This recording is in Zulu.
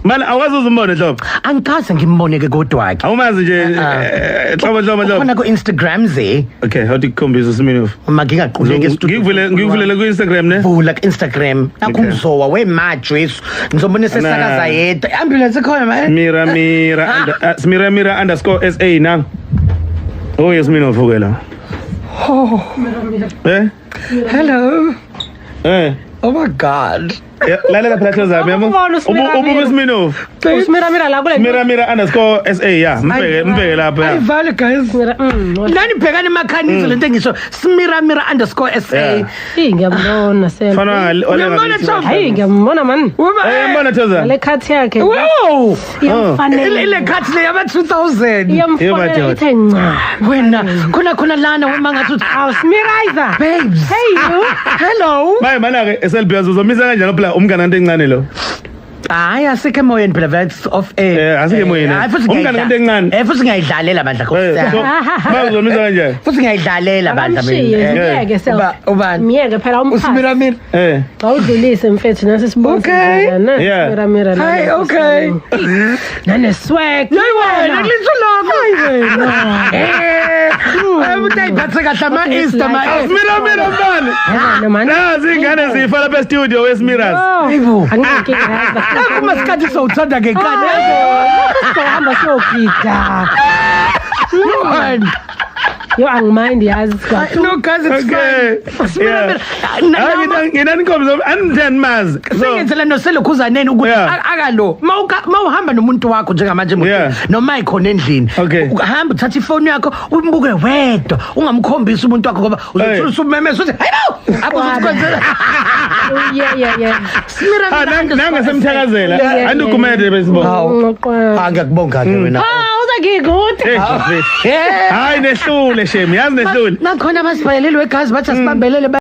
Mana awazi uzimbone hlobo. Angikaze ngimbone ke kodwa ke. Awumazi nje hlobo hlobo hlobo. Khona ku Instagram ze. Okay, how do you Sminoff? Uma ngingaquleki e-studio. Ngikuvulele ku Instagram ne? Vula ku Instagram. Nakho umzowa wema Jesu. Ngizobona sesakaza yedwa. Ambulance ikhona man. Mira mira Smira mira _SA na. Oh yes Sminoff ke la. Oh. Eh? Hello. Eh. Oh my God. Lalela phela Thoza yabo. Ubuke Sminoff. Smira mira la kule. Mira mira _SA ya. Mbheke lapha. Ayivale guys. Nani bhekani emakhanizo lento engisho Smira mira _SA. Hey ngiyabona sel. Fana ngiyambona Thoza. Hey ngiyambona man. Eh mbona Thoza. Le cut yakhe. Wow. Iyamfanele. Ile cut le yaba 2000. Iyamfanele ithe nca. Wena khona lana uma ngathi uthi awu Smirizer. Babes. Hey you. Hello. Maye mana ke SLB uzomisa kanjani phela umngane into encane lo? Hayi asikho emoyeni phela that's off air. Asikho emoyeni. Umngane into encane. Futhi ngiyayidlalela bandla Nkosi. Maye uzomisa kanjani? Futhi ngiyayidlalela bandla mina. Ngiyeke self. Ubani? Miyeke phela umphathi. Usmira mira. Awudlulise mfethu nasi sibonke. Okay. Smira mira. Hi okay. Nane swag. Hayi wena ngilitho lokho. Hayi wena. Umuntu ayiphathe kahle ama Easter ma. Smira mira mbani. Nazi ingane zifa lapha e studio weSmiras. Hayibo. Anginkinga. Nakho masikhathi sowuthanda ngenkani. Sizohamba siyogida. Yo angimind yazi. No guys it's okay. Fine. Nginanikhomba anitheni mazi. Sengenzela noselokhuzaneni ukuthi akalo mawuhamba nomuntu wakho njengamanje noma ikhona endlini. Uhamba uthatha ifoni yakho umbuke wedwa ungamkhombisi umuntu wakho ngoba uzothola usumemeza uthi hayibo apho uzokwenzela. Yeah. Smira mira nangasemthakazela andukumede besibonga. Ngiyakubonga ke wena. Uzakigude. Hayi nehlule shem yazi nehlule. Nakhona abasibhayeleli wegazi bathi asibambelele.